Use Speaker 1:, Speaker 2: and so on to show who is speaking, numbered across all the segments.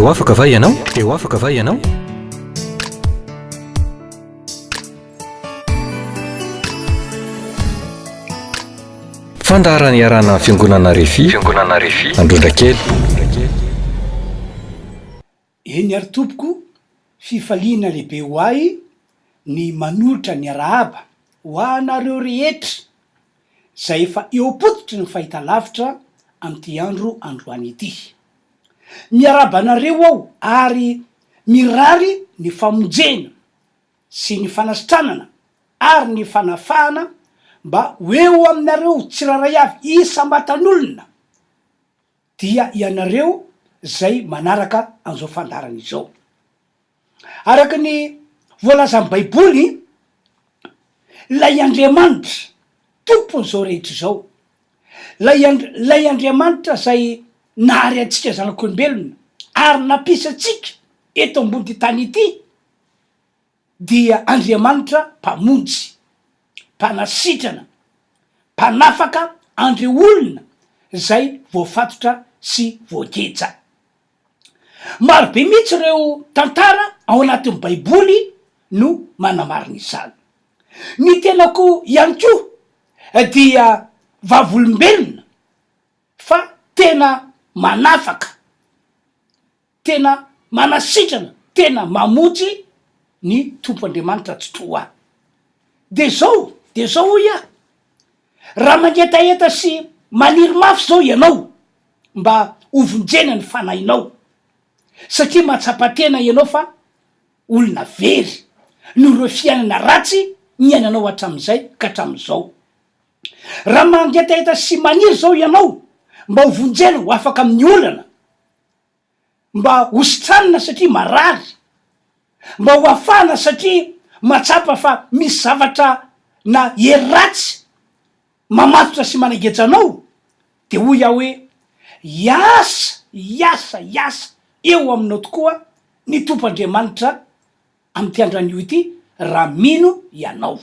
Speaker 1: Te ho afaka va ianao? Te ho afaka va ianao? Fandaharana iarahana amin'ny Fiangonana Refi, Fiangonana Refi, Androndrakely.
Speaker 2: Eny ary tompoko, fifaliana lehibe ho ahy ny manolotra ny arahaba ho anareo rehetra izay efa eo am-pototry ny fahitalavitra amin'ity andro androany ity. Miarahaba anareo aho ary mirary ny famonjena sy ny fanasitranana ary ny fanafahana mba ho eo aminareo tsirairay avy isam-batan'olona dia ianareo izay manaraka an'izao fandaharana izao. Araka ny voalazan'ny Baiboly, ilay Andriamanitra Tompon'izao rehetra izao, ilay ilay Andriamanitra izay nahary antsika zanak'olombelona ary nampisy antsika eto ambon'ity tany ity, dia Andriamanitra Mpamonjy, Mpanasitrana, Mpanafaka an'ireo olona izay voafatotra sy voageja. Maro be mihitsy ireo tantara ao anatin'ny Baiboly no manamarina izany. Ny tenako ihany koa dia vavolombelona fa tena manafaka, tena manasitrana, tena mamonjy ny Tompo Andriamanitra Tsitoha. Dia izao, dia izao hoy aho, raha mangetaheta sy maniry mafy izao ianao mba hovonjena ny fanahinao, satria mahatsapa tena ianao fa olona very noho ireo fiainana ratsy niainanao hatramin'izay ka hatramin'izao. Raha mangetaheta sy maniry izao ianao mba hovonjena ho afaka amin'ny olana, mba hositranina satria marary, mba ho afahana satria mahatsapa fa misy zavatra na hery ratsy mamatotra sy manageja anao, dia hoy aho hoe, hiasa, hiasa, hiasa eo aminao tokoa ny Tompo Andriamanitra amin'ity andro anio ity raha mino ianao.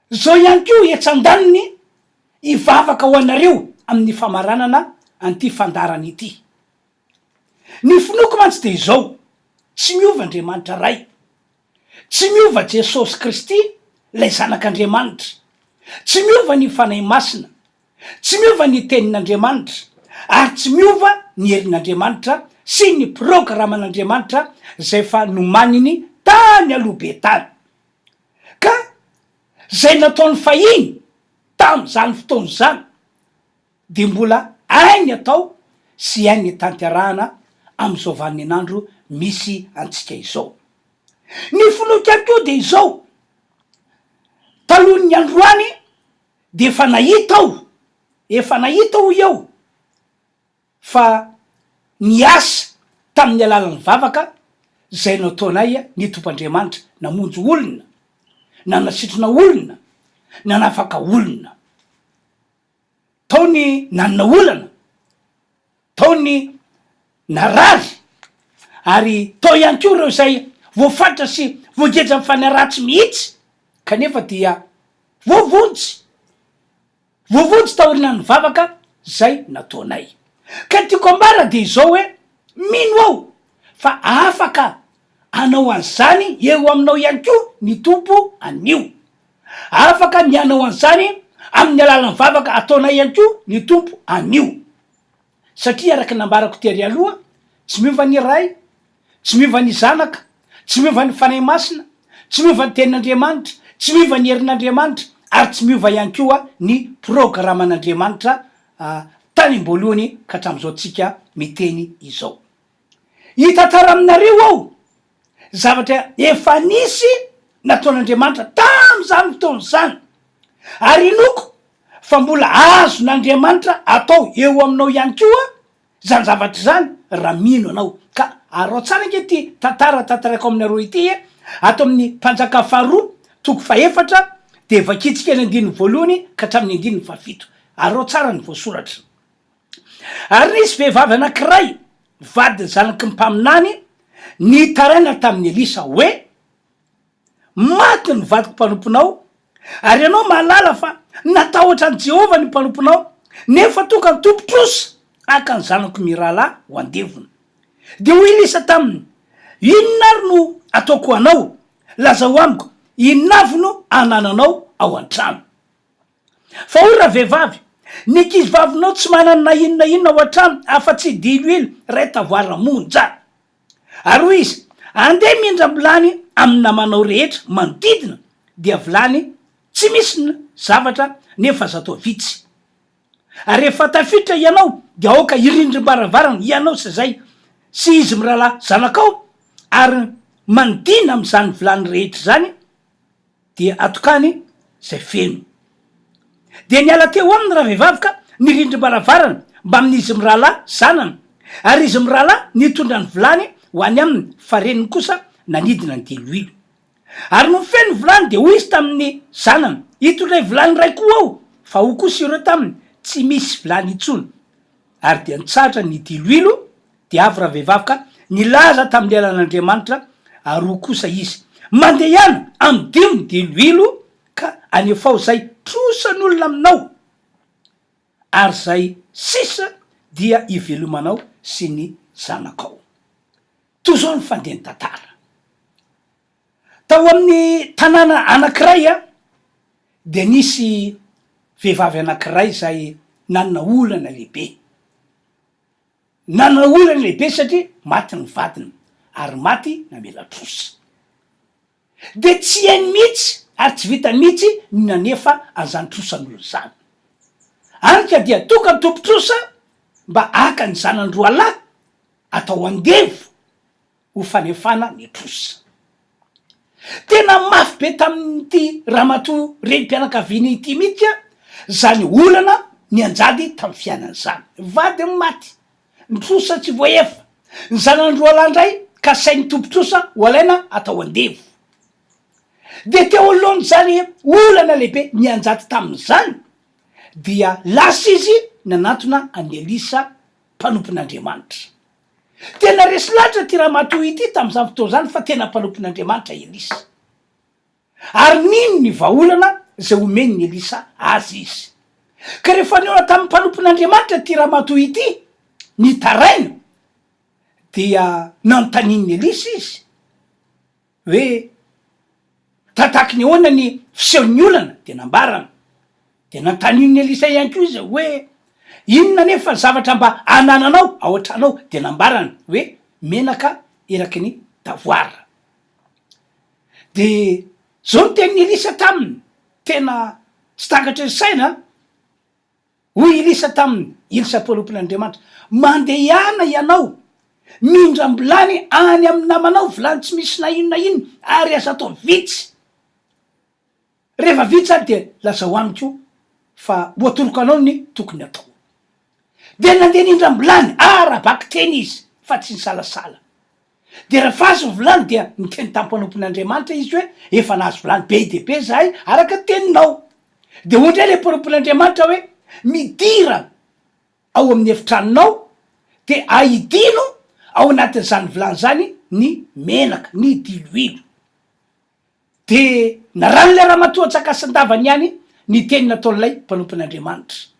Speaker 2: Izao ihany koa etsy andaniny hivavaka ho anareo amin'ny famaranana an'ity fandaharana ity. Ny finoako mantsy dia izao, tsy miova Andriamanitra Ray, tsy miova Jesosy Kristy ilay Zanak'Andriamanitra, tsy miova ny Fanahy Masina, tsy miova ny Tenin'Andriamanitra, ary tsy miova ny herin'Andriamanitra sy ny programan'Andriamanitra izay efa nomaniny tany aloha be tany. Ka zay nataony fahiny tamin'izany fotoana izany dia mbola hainy atao sy hainy tanterahana amin'izao vaninandro misy antsika izao. Ny finoako ihany koa dia izao, talohan'ny androany dia efa nahita aho, efa nahita hoy aho, fa niasa tamin'ny alalan'ny vavaka izay nataonay ny Tompo Andriamanitra, namonjy olona, nanasitrana olona, nanafaka olona. Tao ny nanana olana, tao ny narary, ary tao ihany koa ireo izay voafatra sy voageja amin'ny fanahy ratsy mihitsy, kanefa dia voavonjy. Voavonjy taorianan'ny vavaka zay nataonay. Ka ny tiako ambara dia izao hoe, mino aho fa afaka hanao an'izany eo aminao ihany koa ny Tompo anio. Afaka ny hanao an'izany amin'ny alalan'ny vavaka ataonay ihany koa ny Tompo anio. Satria araka ny nambarako tery aloha, tsy miova ny Ray, Tsy miova ny Zanaka, tsy miova ny Fanahy Masina, tsy miova ny Tenin'Andriamanitra, tsy miova ny herin'Andriamanitra, ary tsy miova ihany koa ny programan'Andriamanitra tany am-boalohany ka hatramin'izao tsika miteny izao. Hitantara aminareo aho zavatra efa nisy nataon'Andriamanitra tamin'izany fotoana izany, ary inoako fa mbola azon'Andriamanitra atao eo aminao ihany koa Izany zavatra izany raha mino anao. Ka arao tsara ange ity tantara tantaraiko aminareo ity e! Ato amin'ny Mpanjaka faharoa toko fahefatra dia vakintsika ny andininy voalohany ka hatramin'ny andininy fahafito. Arao tsara ny voasoratra. Ary nisy vehivavy anankiray vadin'ny zanaky ny mpaminany nitaraina tamin'i Elisa hoe, Maty ny vadiko mpanomponao, ary ianao mahalala fa natahotra an'i Jehovah ny mpanomponao, nefa tonga ny tompon-trosa haka ny zanako mirahalahy ho andevony. Dia hoy Elisa taminy, Inona ary no ataoko ho anao? Lazao amiko, inona avy no anananao ao an-trano? Fa hoy ravehivavy, Ny ankizivavinao tsy manana na inona na inona ao an-trano afa-tsy diloilo iray tavoara monja. Ary hoy izy, Andeha mindram-bilany amin'ny namanao rehetra manodidina, dia vilany tsy misy zavatra nefa aza atao vitsy. Ary rehefa tafiditra hianao, dia aoka hirindrim-baravarana hianao sy izay sy izy mirahalahy zanakao, ary manidina amin'izany vilany rehetra izany, dia atokany izay feno. Dia niala teo aminy ravehivavy ka nirindrim-baravarana mbamin'izy mirahalahy zanany, ary izy mirahalahy nitondra ny vilany ho any aminy, fa reniny kosa nanidina ny diloilo. Ary nony feno ny vilany dia hoy izy tamin'ny zanany, Itondray vilany iray koa aho, fa hoy kosa ireo taminy, Tsy misy vilany intsony. Ary dia nitsahatra ny diloilo, dia avy ravehivavy ka nilaza tamin'ny lehilahin'Andriamanitra, ary hoy kosa izy, Mandehana, amidio ny diloilo, ka anefao izay trosan'olona aminao, ary izay sisa dia hivelomanao sy ny zanakao. Toy izao ny fandehan'ny tantara. Tao amin'ny tanàna anankiray dia nisy vehivavy anankiray izay nanana olana lehibe. Nanana olana lehibe satria maty ny vadiny ary maty namela trosa. Dia tsy hainy mihitsy ary tsy vitany mihitsy ny nanefa an'izany trosan'olona izany. Any ka dia tonga ny tompon-trosa mba haka ny zanany roalahy atao andevo ho fanefana ny trosa. Tena mafy be tamin'ity ramatoa renim-pianakaviana ity mihitsy izany olana nianjady tamin'ny fiainany izany. Vadiny maty, ny trosa tsy voaefa, ny zanany roalahy indray kasain'ny tompon-trosa ho alaina atao andevo. Dia teo anoloan'izany olana lehibe nianjady tamin'izany dia lasa izy nanantona an'i Elisa mpanompon'Andriamanitra. Tena resy lahatra ity ramatoa ity tamin'izany fotoana izany fa tena mpanompon'Andriamanitra i Elisa. Ary nino ny vahaolana izay omen'i Elisa azy izy. Ka rehefa nihaona tamin'ny mpanompon'Andriamanitra ity ramatoa ity, nitaraina, dia nanontanian'i Elisa izy hoe tataky ny ahoana ny fisehon'ny olana, dia nambarany. Dia nanontanian'i Elisa ihany koa izy hoe, Inona anefa ny zavatra mba anananao ao an-trano ao? Dia nambarany hoe, Menaka eraky ny tavoara. Dia izao ny tenin'i Elisa taminy, tena tsy takatry ny saina an! Hoy Elisa taminy, Elisa mpanompon'Andriamanitra, Mandehana ianao, mindram-bilany any amin'ny namanao, vilany tsy misy na inona na inona, ary aza atao vitsy. Rehefa vita izany dia lazao amiko fa ho atoroko anao ny tokony hatao. Dia nandeha nindram-bilany ara-bakiteny izy fa tsy nisalasala. Dia rehefa azo ny vilany dia niteny tamin'ny mpanompon'Andriamanitra izy hoe, Efa nahazo vilany be dia be izahay araka ny teninao. Dia hoy indray ilay mpanompon'Andriamanitra hoe, Midira ao amin'ny efitranonao dia ahidino ao anatin'izany vilany izany ny menaka, ny diloilo. Dia narahin'ilay ramatoa an-tsakasindavany ihany ny teny nataon'ilay mpanompon'Andriamanitra.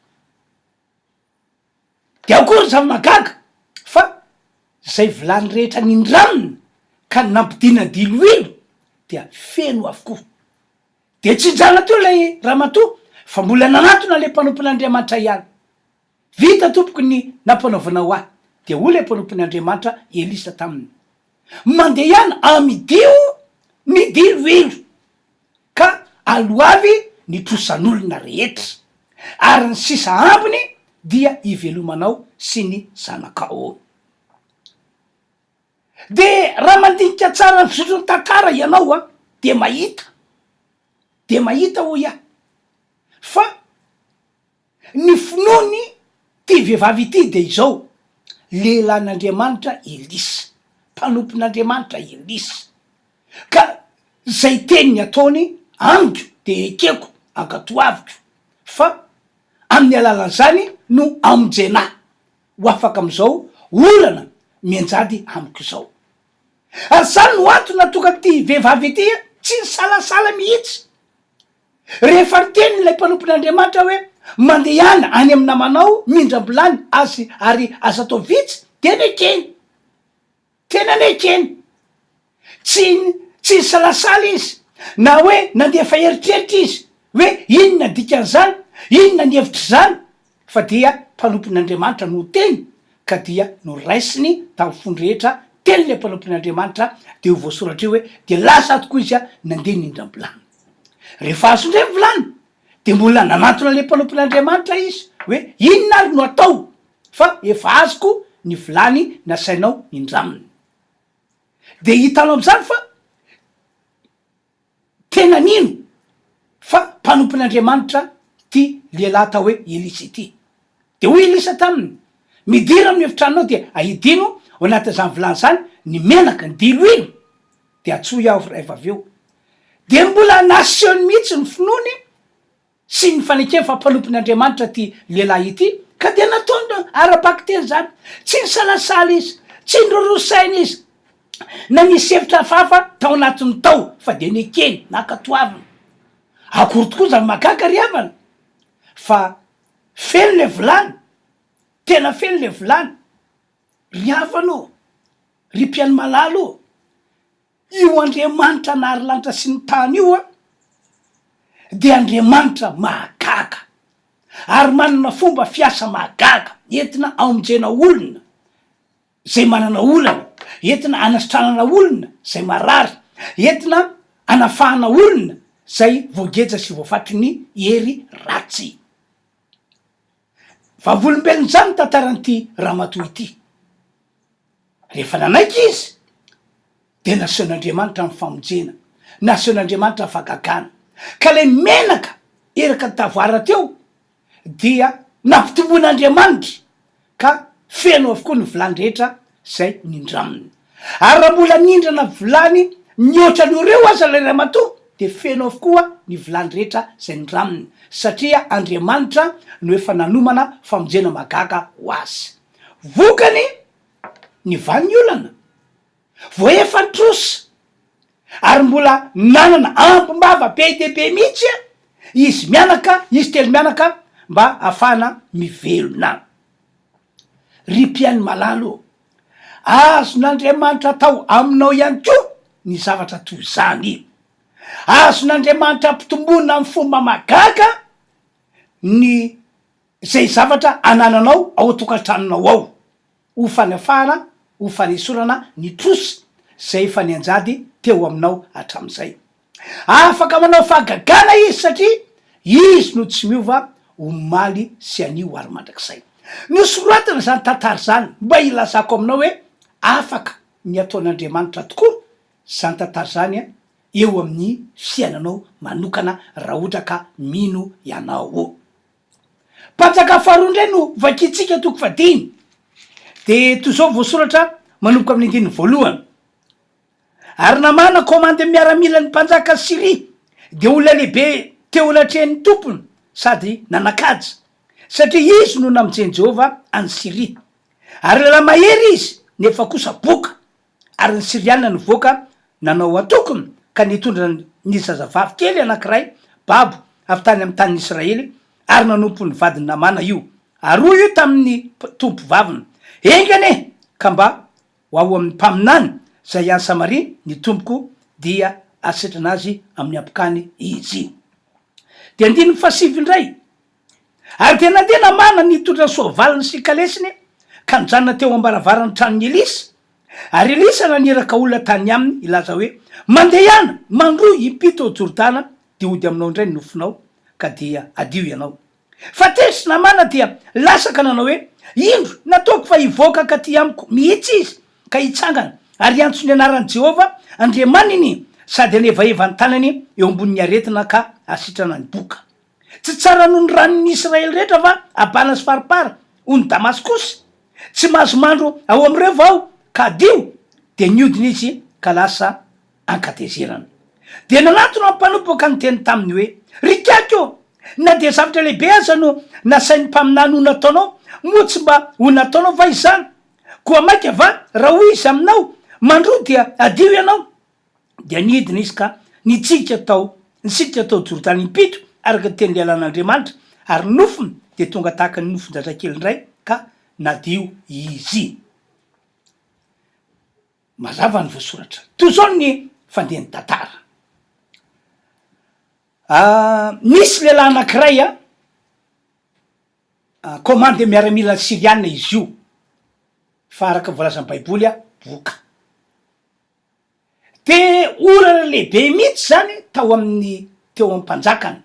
Speaker 2: Dia ao koa ry zava-mahagaga fa izay vilany rehetra nindraminy ka nampidina diloilo dia feno avokoa. Dia tsy nijanona teo ilay ramatoa fa mbola nanatona ilay mpanompon'Andriamanitra ihany. Vita tompoko ny nampanaovanao ahy. Dia hoy ilay mpanompon'Andriamanitra Elisa taminy, Mandehana amidio ny diloilo, ka aloavy ny trosan'olona rehetra, ary ny sisa ambiny dia hivelomanao sy ny zanakao. Dia raha mandinika tsara ny fizotry ny tantara ianao an, dia mahita, dia mahita hoy aho, fa Ny finoany ity vehivavy ity dia izao, lehilahin'Andriamanitra Elisa, mpanompon'Andriamanitra Elisa, ka izay teniny ataony amiko dia ekeko, ankatoaviko, fa amin'ny alalan'izany no amonjena ahy ho afaka amin'izao olana mianjady amiko izao. Ary izany no antony nahatonga an'ity vehivavy ity tsy nisalasala mihitsy Rehefa niteny ilay mpanompon'Andriamanitra hoe, Mandehana any amin'ny namanao mindram-bilany azy ary aza atao vitsy, dia nekeny. Tena nekeny. Tsy tsy nisalasala izy, na hoe nandefa eritreritra izy hoe inona dikan'izany, inona ny hevitr'izany, fa dia mpanompon'Andriamanitra no teny, ka dia noraisiny tamin'ny fony rehetra tenin'ilay mpanompon'Andriamanitra, dia io voasoratra io hoe dia lasa tokoa izy nandeha nindram-bilany. Rehefa azo indray ny vilany, dia mbola nanantona ilay mpanompon'Andriamanitra izy hoe inona ary no atao fa efa azoko ny vilany nasainao nindramina. Dia hitanao amin'izany fa tena nino fa mpanompon'Andriamanitra ity lehilahy atao hoe Elisa ity. Dia hoy Elisa taminy, Midira amin'ny efitranonao dia ahidino ao anatin'izany vilany izany ny menaka, ny diloilo, dia antsoy aho rehefa avy eo. Dia mbola nasehony mihitsy ny finoany Tsy nifanekena fa mpanompon' Andriamanitra ity lehilahy ity, ka dia nataony ara-bakiteny izany. Tsy nisalasala izy, tsy niroroa saina izy, na nisy hevitra hafahafa tao anatiny tao, fa dia nekeny, nankatoaviny. Akory tokoa izany mahagaga ry havana, fa feno ilay vilany, tena feno ilay vilany. Ry havana ô, ry mpihaino malala ô, Io Andriamanitra nahary lanitra sy ny tany io dia Andriamanitra mahagaga ary manana fomba fiasa mahagaga entina hamonjena olona izay manana olana, entina hanasitranana olona izay marary, entina hanafahana olona izay voageja sy voafatry ny hery ratsy. Vavolombelon'izany ny tantaran'ity ramatoa ity. Rehefa nanaiky izy, dia nasehon'Andriamanitra ny famonjena, nasehon'Andriamanitra ny fahagagana. Ka ilay menaka eraka ny tavoara teo dia nampitomboin'Andriamanitra ka feno avokoa ny vilany rehetra izay nindraminy. Ary raha mbola nindrana vilany mihoatra noho ireo aza ilay ramatoa dia feno avokoa ny vilany rehetra izay nindraminy, satria Andriamanitra no efa nanomana famonjena mahagaga ho azy. Vokany, nivaha ny olana, voaefa ny trosa, ary mbola nanana ambim-bava be dia be mihitsy izy mianaka, izy telomianaka mba hahafahana mivelona. Ry mpihaino malala ô, azon'Andriamanitra atao aminao ihany koa ny zavatra toy izany. Azon'Andriamanitra ampitomboina amin'ny fomba mahagaga ny izay zavatra anananao ao an-tokantranonao ao, ho fanafahana, ho fanesorana ny trosa izay efa nianjady teo aminao hatramin'izay. Afaka manao fahagagana Izy satria Izy no tsy miova omaly sy anio ary mandrakizay. Nosoratana izany tantara izany mba hilazako aminao hoe afaka ny ataon'Andriamanitra tokoa izany tantara izany eo amin'ny fiainanao manokana raha ohatra ka mino ianao. Mpanjaka faharoa indray no vakintsika toko fahadimy. Dia toy izao voasoratra manomboka amin'ny andininy voalohany. Ary Namàna komandin'ny miaramilan'ny mpanjakan'i Syria dia olona lehibe teo anatrehan'ny tompony sady nanan-kaja, satria izy no namonjen'i Jehovah an'i Syria. Ary lehilahy mahery izy, nefa kosa boka. Ary ny Syriana nivoaka nanao antokony ka nitondra ny zazavavy kely anankiray babo avy tany amin'ny tanin'i Israely, ary nanompo ny vadin'i Namàna io. Ary hoy io tamin'ny tompovaviny, Enga anie ka mba ho ao amin'ny mpaminany izay any Samaria ny tompoko, dia hahasitrana azy amin'ny habokany izy. Dia andininy fahasivy indray. Ary dia nandeha Namàna nitondra ny soavaliny sy kalesiny ka nijanona teo am-baravaran'ny tranon'i Elisa. Ary Elisa naniraka olona tany aminy hilaza hoe, Mandehana, mandroa impito ao Jordana, dia hody aminao indray ny nofonao, ka dia hadio ianao. Fa tezitra Namàna dia lasa ka nanao hoe, Indro, nataoko fa hivoaka hankatỳ amiko mihitsy izy ka hitsangana ary hiantso ny anaran'i Jehovah Andriamaniny sady hanevaheva ny tanany eo ambonin'ny aretina ka hahasitrana ny boka. Tsy tsara noho ny ranon'ny Israely rehetra va Abana sy Farpara, ony Damaskosy? Tsy mahazo mandro ao amin'ireo va aho ka hadio? Dia nihodina izy ka lasa an-katezerana. Dia nanatona ny mpanompo ka niteny taminy hoe, Ry kiaky ô, na dia zavatra lehibe aza no nasain'ny mpaminany ho nataonao, moa tsy mba ho nataonao va izany? Koa mainka va raha hoy izy aminao, Mandroa dia hadio ianao? Dia nidina izy ka nitsidika tao, nisitrika tao Jordana impito, araka ny tenin'ny lehilahin'Andriamanitra, ary ny nofony dia tonga tahaka ny nofon-jazakely indray, ka nadio izy. Mazava ny voasoratra. Toy izao ny fandehan'ny tantara. Nisy lehilahy anankiray, komande miaramila syriana izy io, fa araka ny voalazan'ny Baiboly, boka. De olana lehibe mihitsy zany tao amin'ny teo amin'ny mpanjakany.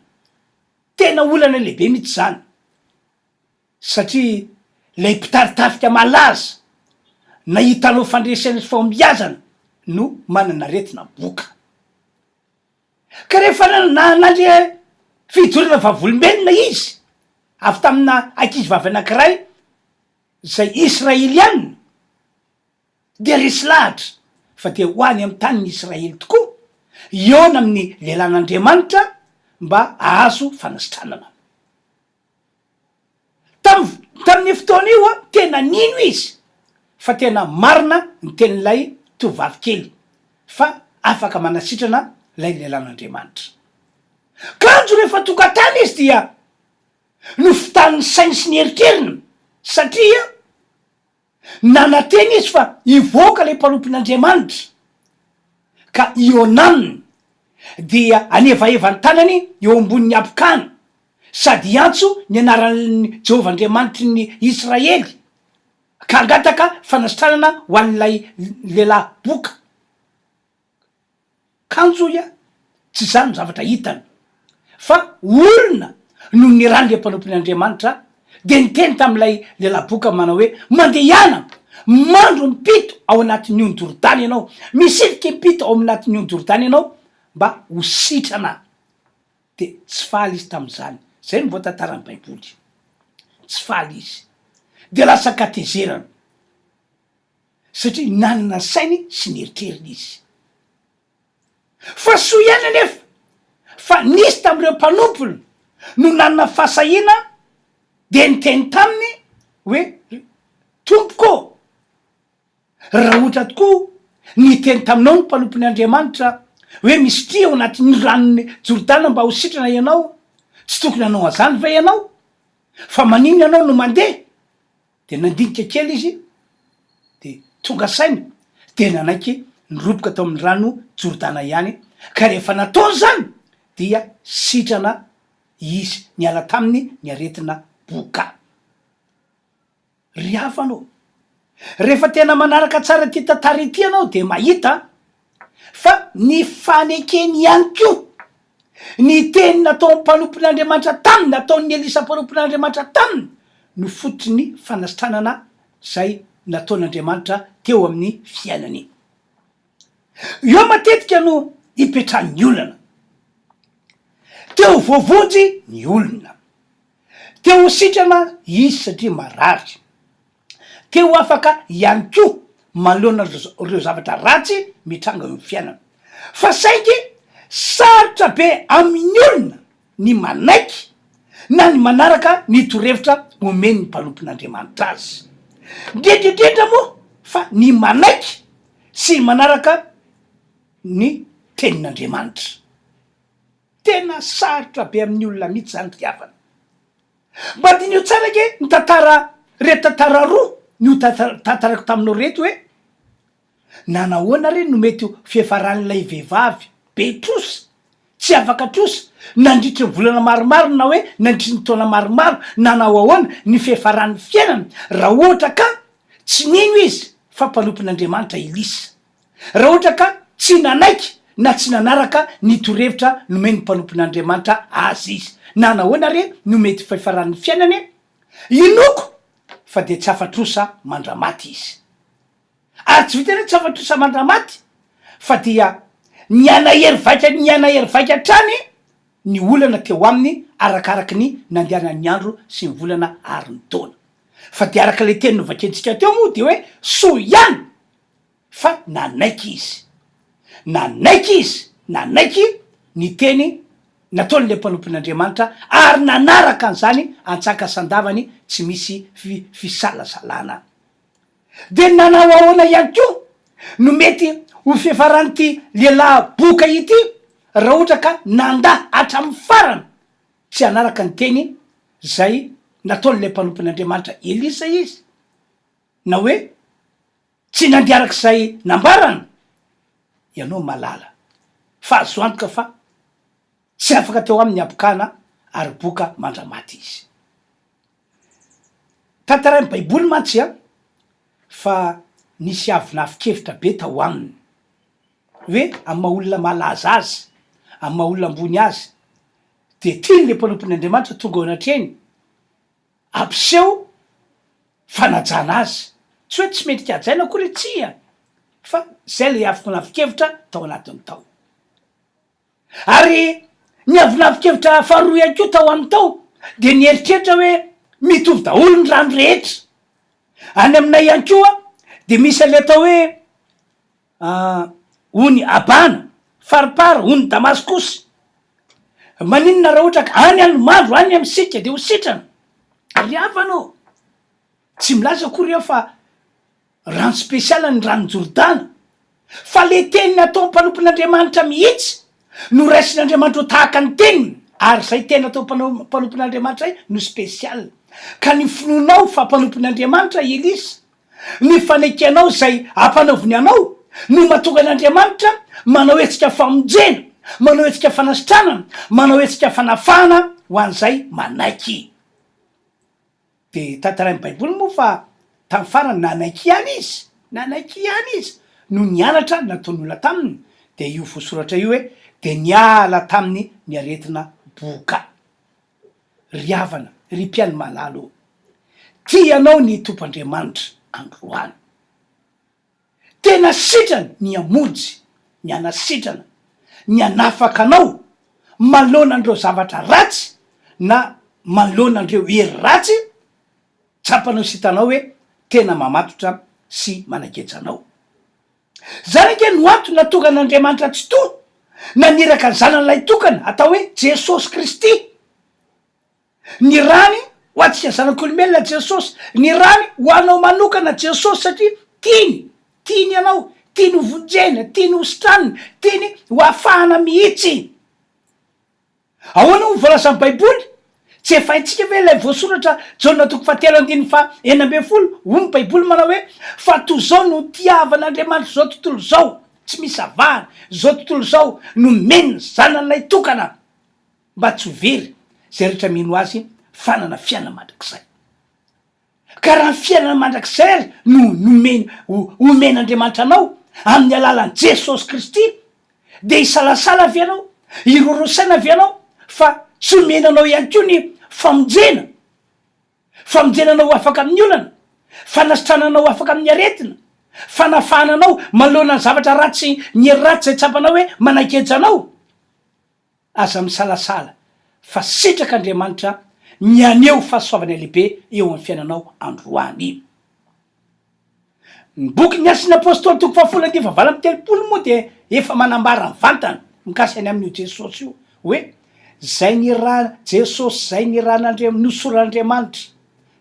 Speaker 2: Tena olana lehibe mihitsy zany. Satria ilay mpitari-tafika malaza nahitanao fandresena sy fahombiazana no manana aretina boka. Ka rehefa nandre fijoroana vavolombelona izy avy tamina ankizivavy anankiray izay Israeliana, dia resy lahatra fa dia ho any amin'ny tanin'i Israely tokoa, hihaona amin'ny lehilahin'Andriamanitra mba hahazo fanasitranana. Tam, tamin'io fotoana io, tena nino izy fa tena marina ny tenin'ilay tovovavy kely fa afaka manasitrana ilay lehilahin'Andriamanitra. Kanjo rehefa tonga tany izy dia nofitanin'ny sainy sy ny eritreriny satria Nanantena izy fa hivoaka ilay mpanompon'Andriamanitra, ka hihaona aminy, dia hanevaheva ny tanany eo ambonin'ny habokany, sady hiantso ny anaran'i Jehovah Andriamanitry ny Israely, ka hangataka fanasitranana ho an'ilay lehilahy boka. Kanjo hoy aho, tsy izany no zavatra hitany, fa olona no nirahan'ilay mpanompon' Andriamanitra, dia niteny tamin'ilay lehilahy boka manao hoe, Mandehana, mandro impito ao anatin'ny ony Jordany ianao, misifika impito ao anatin'ny ony Jordany ianao, mba ho sitrana. Dia tsy faly izy tamin'izany. Izay no voatantaran'ny Baiboly. Tsy faly izy. Dia lasa an-katezerana. Satria nanana ny sainy sy ny eritreriny izy. Fa soa ihany anefa fa nisy tamin'ireo mpanompony no nanana fahasahiana dia niteny taminy hoe, Tompoko ô, raha ohatra tokoa niteny taminao ny mpanompon' Andriamanitra hoe misotria ao anatin'ny ranon'i Jordana mba ho sitrana ianao, tsy tokony hanao an'izany ve ianao? Fa maninona ianao no mandeha? Dia nandinika kely izy, dia tonga saina, dia nanaiky niroboka tao amin'ny rano Jordana ihany, ka rehefa nataony izany, dia sitrana izy, niala taminy ny aretina boka. Ry havana ô, rehefa tena manaraka tsara ity tantara ity ianao dia mahita fa ny fanekeny ihany koa Ny teny nataon'ny mpanompon'Andriamanitra taminy, nataon'i Elisa mpanompon'Andriamanitra taminy, no fototry ny fanasitranana izay nataon'Andriamanitra teo amin'ny fiainany. Eo matetika no ipetrahan'ny olana. Te ho voavonjy ny olona. Te ho sitrana izy satria marary. Te ho afaka ihany koa manoloana ireo zavatra ratsy mitranga eo amin'ny fiainana. Fa saingy sarotra be amin'ny olona ny manaiky na ny manaraka ny torohevitra omen'ny mpanompon'Andriamanitra azy. Indrindra indrindra moa fa ny manaiky sy manaraka ny tenin'Andriamanitra. Tena sarotra be amin'ny olona mihitsy izany ry havana. Mba diniho tsara ange ny tantara reto tantara roa notantaraiko taminao reto hoe nanahoana re no mety ho fiafaran'ilay vehivavy be trosa, tsy afaka trosa nandritry ny volana maromaro na hoe nandritry ny taona maromaro, nanao ahoana ny fiafaran'ny fiainany raha ohatra ka tsy nino izy fa mpanompon'Andriamanitra Elisa. Raha ohatra ka tsy nanaiky na tsy nanaraka ny torohevitra nomen'ny mpanompon'Andriamanitra azy izy, na nahoana re no mety fiafaran'ny fiainany e? Inoako fa dia tsy afa-trosa mandra-maty izy. Ary tsy vitan'ny hoe tsy afa-trosa mandra-maty fa dia nihanahery vaika nihanahery vaika hatrany ny olana teo aminy arakaraky ny nandehanan'ny andro sy ny volana ary ny taona. Fa dia araka ilay teny novakiantsika teo moa dia hoe soa ihany Fa nanaiky izy. Nanaiky izy, nanaiky ny teny nataon'ilay mpanompon'Andriamanitra ary nanaraka an'izany antsakasandavany tsy misy fisalasalana. Dia nanao ahoana ihany koa no mety ho fiafaran'ity lehilahy boka ity raha ohatra ka nandà hatramin'ny farany tsy hanaraka ny teny izay nataon'ilay mpanompon'Andriamanitra Elisa izy? Na hoe. Tsy nandeha araka izay nambarany ianao malala fa azo antoka fa tsy afaka teo aminy ny habokana ary boka mandra-maty izy. Tantarain'ny Baiboly mantsy an, fa nisy avonavon-kevitra be tao aminy, hoe amin'ny maha olona malaza azy, amin'ny maha olona ambony azy, dia tiany ilay mpanompon'Andriamanitra tonga eo anatrehany, hampiseho fanajana azy. Tsy hoe tsy mendrika hajaina akory izy, tsia, fa izay ilay avonavon-kevitra tao anatiny tao. Ary ny avonavon-kevitra faharoa ihany koa tao aminy tao dia nieritreritra hoe mitovy daholo ny rano rehetra. Any aminay ihany koa dia misy an'ilay atao hoe ony Abana, Farpara, ony Damaskosy. Maninona raha ohatra ka any Alimandro, any amintsika dia ho sitrana? Ry havana ô, tsy milaza akory aho fa Rano spécial ny ranon'i Jordana, fa le teny nataon'ny mpanompon'Andriamanitra mihitsy no raisin'Andriamanitra ho tahaka ny teniny, ary zay teny atao mpanompon'Andriamanitra zay no spécial. Ka ny finoanao fa mpanompon'Andriamanitra i Elisa, ny fanekenao zay ampanaoviny anao no mahatonga an'Andriamanitra manao hetsika famonjena, manao hetsika fanasitranana, manao hetsika fanafahana ho an'izay manaiky. Dia tantarain'ny baiboly moa fa tamin'ny farany nanaiky ihany izy, nanaiky ihany izy noho ny anatra nataon'ny olona taminy, dia io voasoratra io hoe dia niala taminy ny aretina boka. Ry havana, ry mpihaino malala ô, tia anao ny Tompo Andriamanitra androany. Tena sitrany ny hamonjy, ny hanasitrana, ny hanafaka anao manoloana an'ireo zavatra ratsy na manoloana an'ireo hery ratsy tsapanao sy hitanao hoe tena mamatotra sy manageja anao. Izany ange no antony nahatonga an'Andriamanitra Tsitoha naniraka ny Zanany Lahitokana atao hoe Jesosy Kristy. Ny rany ho antsika zanak'olombelona Jesosy, ny rany ho anao manokana Jesosy satria tiany, tiany ianao, tiany ho vonjena, tiany ho sitranina, tiany ho afahana mihitsy. Ahoana hoy ny voalazan'ny Baiboly? Tsy efa haintsika ve ilay voasoratra Jaona toko fahatelo andininy faha 16, hoy ny Baiboly manao hoe, fa toy izao no tiavan'Andriamanitra izao tontolo izao, tsy misy avahana, izao tontolo izao nomeny ny Zanany lahitokana. mba tsy ho very izay rehetra mino Azy fanana fiainana mandrakizay. Ka raha ny fiainana mandrakizay ary no nomeny omen'Andriamanitra anao amin'ny alalan'i Jesosy Kristy dia hisalasala ve ianao, hiroro saina ve ianao fa tsy omena anao ihany koa ny famonjena, famonjena anao ho afaka amin'ny olana, fanasitranana anao ho afaka amin'ny aretina, fanafahana anao manoloana ny zavatra ratsy ny hery ratsy izay tsapanao hoe manageja anao. Aza misalasala fa sitraka Andriamanitra ny haneho fahasoavana lehibe eo amin'ny fiainanao androany. Ny bokin'ny Asan'ny Apostoly toko fahafolo andininy fahavalo amby 30 moa dia efa manambara mivantana mikasika ny amin'io Jesosy io hoe izay niraha Jesosy izay nirahan'Andriam nosoran'Andriamanitra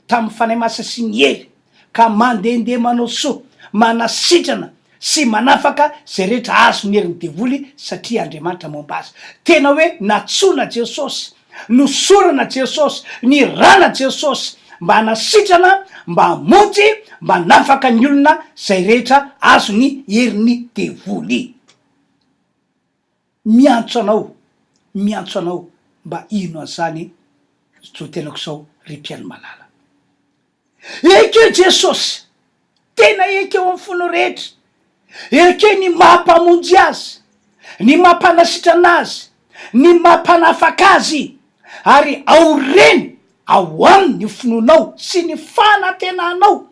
Speaker 2: tamin'ny Fanahy Masina sy ny hery ka mandehandeha manao soa, manasitrana sy manafaka izay rehetra azon'ny herin'ny devoly satria Andriamanitra momba azy. Tena hoe natsoina Jesosy, nosorana Jesosy, nirana Jesosy mba hanasitrana, mba hamonjy, mba hanafaka ny olona izay rehetra azon'ny herin'ny devoly. Miantso anao, miantso anao mba hino an'izany zao tenako izao ry mpihaino malala. Ekeo Jesosy, tena ekeo amin'ny fonao rehetra, ekeo ny maha Mpamonjy Azy, ny maha Mpanasitrana Azy, ny maha Mpanafaka Azy, ary aoreno ao Aminy ny finoanao sy ny fanantenanao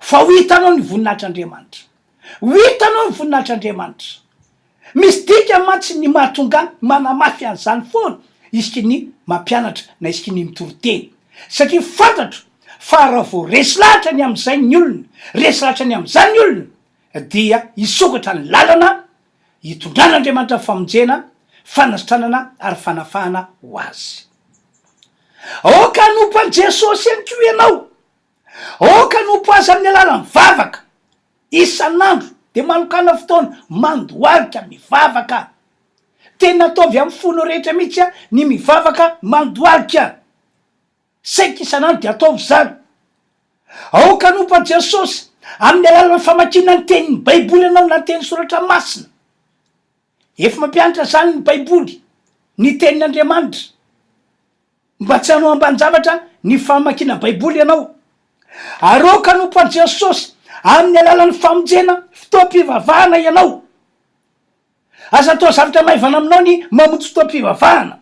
Speaker 2: Fa ho hitanao ny voninahitr'Andriamanitra. Ho hitanao ny voninahitr'Andriamanitra. Misy dikany mantsy ny mahatonga ahy manamafy an'izany foana isaky ny mampianatra na isaky ny mitory teny. Satria fantatro fa raha vao resy lahatra ny amin'izay ny olona, resy lahatra ny amin'izany ny olona, dia hisokatra ny lalana hitondran'Andriamanitra famonjena, fanasitranana ary fanafahana ho azy. Aoka hanompo an'i Jesosy ihany koa ianao. Aoka hanompo Azy amin'ny alalan'ny vavaka. Isan'andro dia manokàna fotoana mandohalika mivavaka. Tena ataovy amin'ny fonao rehetra mihitsy ny mivavaka mandohalika. Saika isan'andro dia ataovy izany. Aoka hanompo an'i Jesosy. Amin'ny alalan'ny famakiana ny tenin'ny Baiboly ianao na ny teny soratra masina. Efa mampianatra izany ny Baiboly, ny Tenin'Andriamanitra. Mba tsy hanao ambanin-javatra ny famakiana Baiboly ianao. Ary aoka hanompo an'i Jesosy amin'ny alalan'ny famonjena fotoam-pivavahana ianao. Aza atao zavatra maivana aminao ny mamonjy fotoam-pivavahana.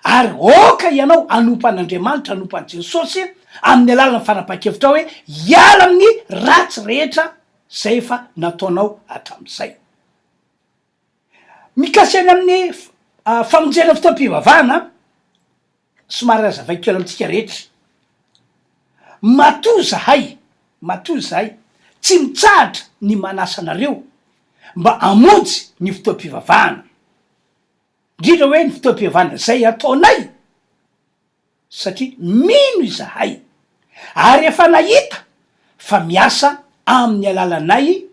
Speaker 2: Ary aoka ianao hanompo an'Andriamanitra, hanompo an'i Jesosy amin'ny alalan'ny fanapahan-kevitrao hoe hiala amin'ny ratsy rehetra izay efa nataonao hatramin'izay. Mikasika ny amin'ny famonjena fotoam-pivavahana, somary hazavaiko kely amintsika rehetra. Matoa izahay, matoa izahay tsy mitsahatra ny manasa anareo mba hamonjy ny fotoam-pivavahana. Indrindra hoe ny fotoam-pihavana izay ataonay satria mino izahay ary efa nahita fa miasa amin'ny alalanay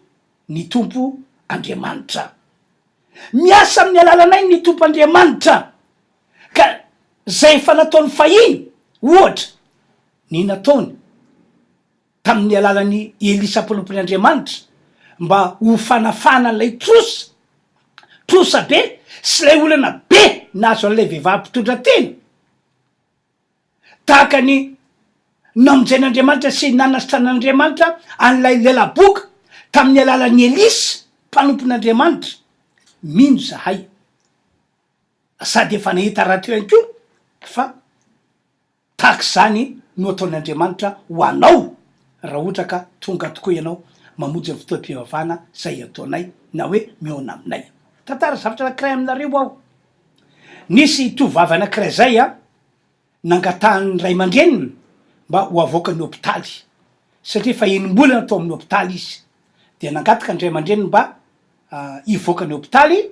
Speaker 2: ny Tompo Andriamanitra. Miasa amin'ny alalanay ny Tompo Andriamanitra ka izay efa nataony fahiny ohatra ny nataony tamin'ny alalan'i Elisa mpanompon' Andriamanitra mba ho fanafahana an'ilay trosa, trosa be sy ilay olana be nahazo an'ilay vehivavy mpitondra tena, tahaka ny namonjen'Andriamanitra sy nanasitranan'Andriamanitra an'ilay lehilahy boka tamin'ny alalan'i Elisa mpanompon' Andriamanitra. Mino izahay, sady efa nahita rahateo ihany koa fa. Tahaka izany no ataon'Andriamanitra ho anao raha ohatra ka tonga tokoa ianao mamonjy ny fotoam-pivavahana izay ataonay na hoe mihaona aminay. Tantara zavatra anankiray aminareo aho. Nisy tovovavy anankiray izay nangatahan'ny ray aman-dreniny mba ho avoakan'ny hopitaly satria efa enim-bolana tao amin'ny hopitaly izy. Dia nangataka ny ray aman-dreniny mba hivoaka ny hopitaly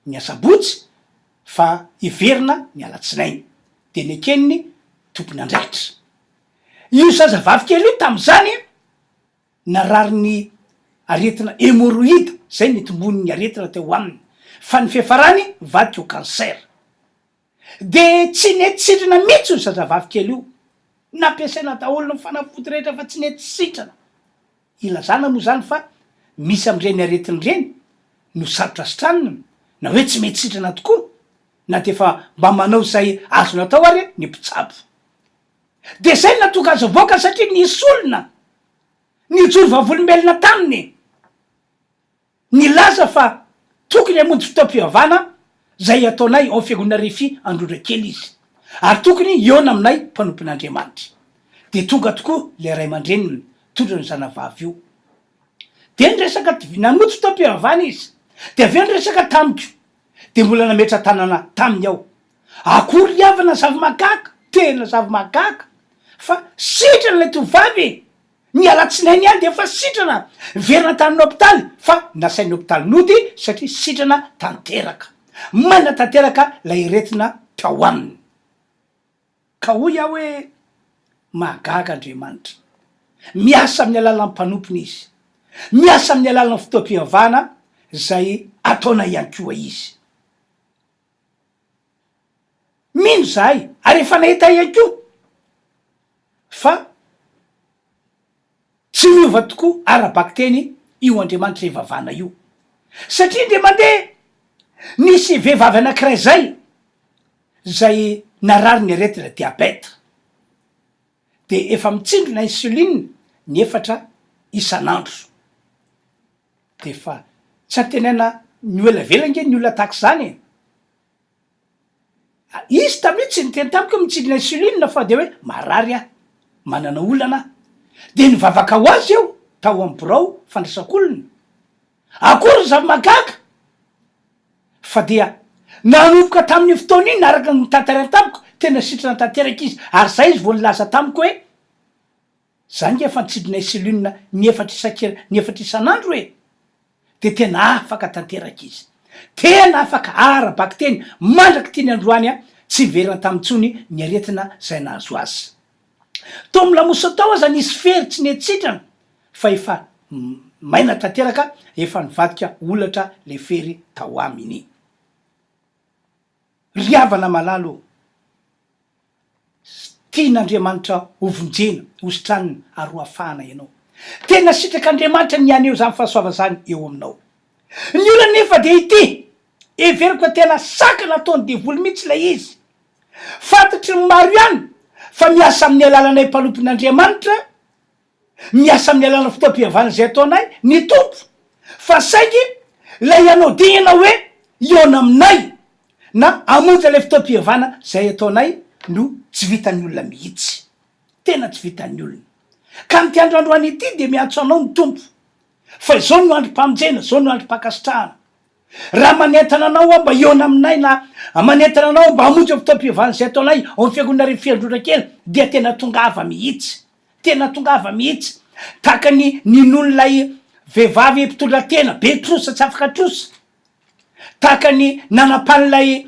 Speaker 2: ny asabotsy fa hiverina ny alatsinainy, dia neken'ny tompon'andraikitra. Io zazavavy kely io tamin'izany nararin'ny aretina hemorroïde, izay nitombon'ny aretina teo aminy, fa ny fiafarany nivadika ho cancer. Dia tsy nety sitrana mihitsy io zazavavy kely io. Nampiasaina daholo ny fanafody rehetra fa tsy nety sitrana. Ilazana moa izany fa misy amin'ireny aretina ireny no sarotra sitranina na hoe tsy mety sitrana tokoa na dia efa mba manao izay azony atao ary ny mpitsabo. Dia izay no nahatonga azy hivoaka satria nisy olona nijoro vavolombelona taminy. Nilaza fa tokony hamonjy fotoam-pivavahana izay ataonay ao Fiangonana Refi Androndrakely izy, ary tokony hihaona aminay mpanompon'Andriamanitra. Dia tonga tokoa ilay ray aman-dreniny nitondra io zanavavy io. Dia niresaka, namonjy fotoam-pivavahana izy. Dia avy eo niresaka tamiko. Dia mbola nametra-tanana taminy aho. Akory ry havana zava-mahagaga, tena zava-mahagaga, fa sitrana ilay tovovavy e! Ny alatsinainy ihany dia efa sitrana, niverina tany amin'ny hopitaly fa nasain'ny hopitaly nody satria sitrana tanteraka. Maina tanteraka ilay aretina tao aminy. Ka hoy aho hoe, mahagaga Andriamanitra. Miasa amin'ny alalan'ny mpanompony Izy. Miasa amin'ny alalan'ny fotoam-pivavahana izay ataonay ihany koa Izy. Mino izahay ary efa nahita ihany koa fa tsy miova tokoa ara-bakiteny io Andriamanitra ivavahana io. Satria indray mandeha nisy vehivavy anankiray izay, izay narary ny aretina diabète, dia efa mitsindrona insuline ny efatra isan'andro. Dia efa tsy antenaina ny ho ela vela ange ny olona tahaka izany e! Izy tamin'io tsy niteny tamiko hoe mitsindrona insuline fa dia hoe marary aho, manana olana aho. Dia nivavaka ho azy aho tao amin'ny birao fandraisako olona. Akory ny zava-mahagaga fa dia nanomboka tamin'io fotoana iny araka ny notantarainy tamiko, tena sitrana tanteraka izy ary izay izy vao nilaza tamiko hoe za nge efa nitsindrona insuline ny efatra isan-keri- ny efatra isan'andro e! dia tena afaka tanteraka izy. Tena afaka ara-bakiteny mandrak'ity ny androany tsy niverina taminy intsony ny aretina izay nahazo azy. Tao amin'ny lamosina tao aza nisy fery tsy nety sitrana fa efa maina tanteraka, efa nivadika holatra ilay fery tao aminy. Ry havana malala ô! Tian'Andriamanitra hovonjena, hositranina ary hoafahana ianao. Tena sitrak'Andriamanitra ny haneho izany fahasoavana izany eo aminao. Ny olana anefa dia ity, heveriko fa tena sakana ataon'ny devoly mihitsy ilay izy. Fantatry ny maro ihany fa miasa amin'ny alalanay mpanompon'Andriamanitra, miasa amin'ny alalan'ny fotoam-pihavanana izay ataonay ny Tompo, fa saingy ilay hanao dingana hoe hihaona aminay na hamonjy ilay fotoam-pihavana izay ataonay no tsy vitan'ny olona mihitsy. Tena tsy vitan'ny olona. Ka amin'ity andro androany ity dia miantso anao ny Tompo fa izao no androm-pamonjena, izao no androm-pankasitrahana. Raha manentana anao aho mba hihaona aminay na manentana anao aho mba hamonjy ny fotoam-pihavanana izay ataonay ao amin'ny fiangonana Refiandrora kely dia tena tongava mihitsy. Tena tongava mihitsy. Tahaka ny ninoan'ilay vehivavy mpitondra tena, be trosa tsy afaka trosa. Tahaka ny nanapahan'ilay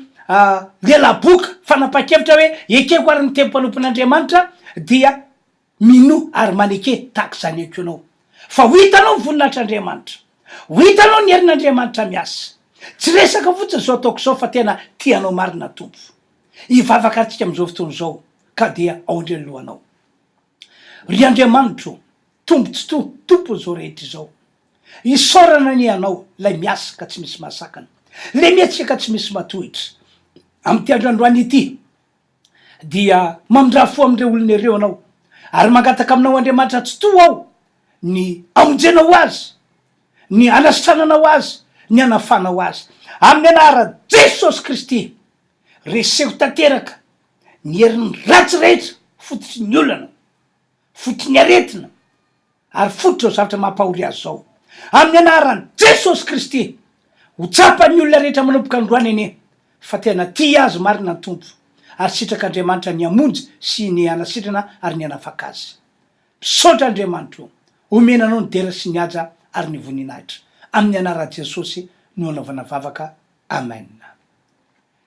Speaker 2: lehilahy boka fanapahan-kevitra hoe ekeko ary ny teny mpanompon'Andriamanitra dia minoa ary maneke tahaka izany ihany koa ianao. Fa ho hitanao ny voninahitr'Andriamanitra. Ho hitanao ny herin'Andriamanitra miasa. Tsy resaka fotsiny izao ataoko izao fa tena tia anao marina Tompo. Hivavaka ary tsika amin'izao fotoana izao ka dia aondre ny lohanao. Ry Andriamanitro, Tompo Tsitoha, Tompon'izao rehetra izao, isaorana anie Ianao, Ilay miasa ka tsy misy mahasakana, Ilay mihetsika ka tsy misy mahatohitra. Amin'ity andro androany ity, dia mamindrà fo amin'ireo olona ireo Ianao, ary mangataka Aminao Andriamanitra Tsitoha aho, ny hamonjenao azy, ny hanasitrananao azy, ny hanafanao azy. Amin'ny anaran'i Jesosy Kristy, reseho tanteraka ny herin'ny ratsy rehetra fototry ny olana, fototry ny aretina ary fototra izao zavatra mampahory azy izao. Amin'ny anaran'i Jesosy Kristy, ho tsapan'ny olona rehetra manomboka androany anie fa tena tia azy marina ny Tompo ary sitrak'Andriamanitra ny hamonjy sy ny hanasitrana ary ny hanafaka azy. Misaotra Andriamanitra o! Omena Anao ny dera sy ny haja ary ny voninahitra. Amin'ny anaran'i Jesosy no anaovana vavaka. Amen.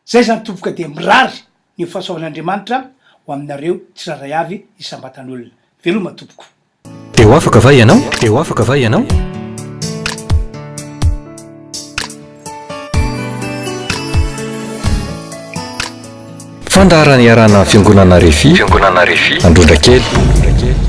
Speaker 2: Zay zany tompoko dia mirary ny fahasoavan'Andriamanitra ho aminareo tsirairay avy isam-batan'olona. Veloma tompoko.
Speaker 1: Dia ho afaka va ianao? Dia ho afaka va ianao? Fandaharana iarahana amin'ny Fiangonana Refi, Fiangonana Refi, Androndrakely.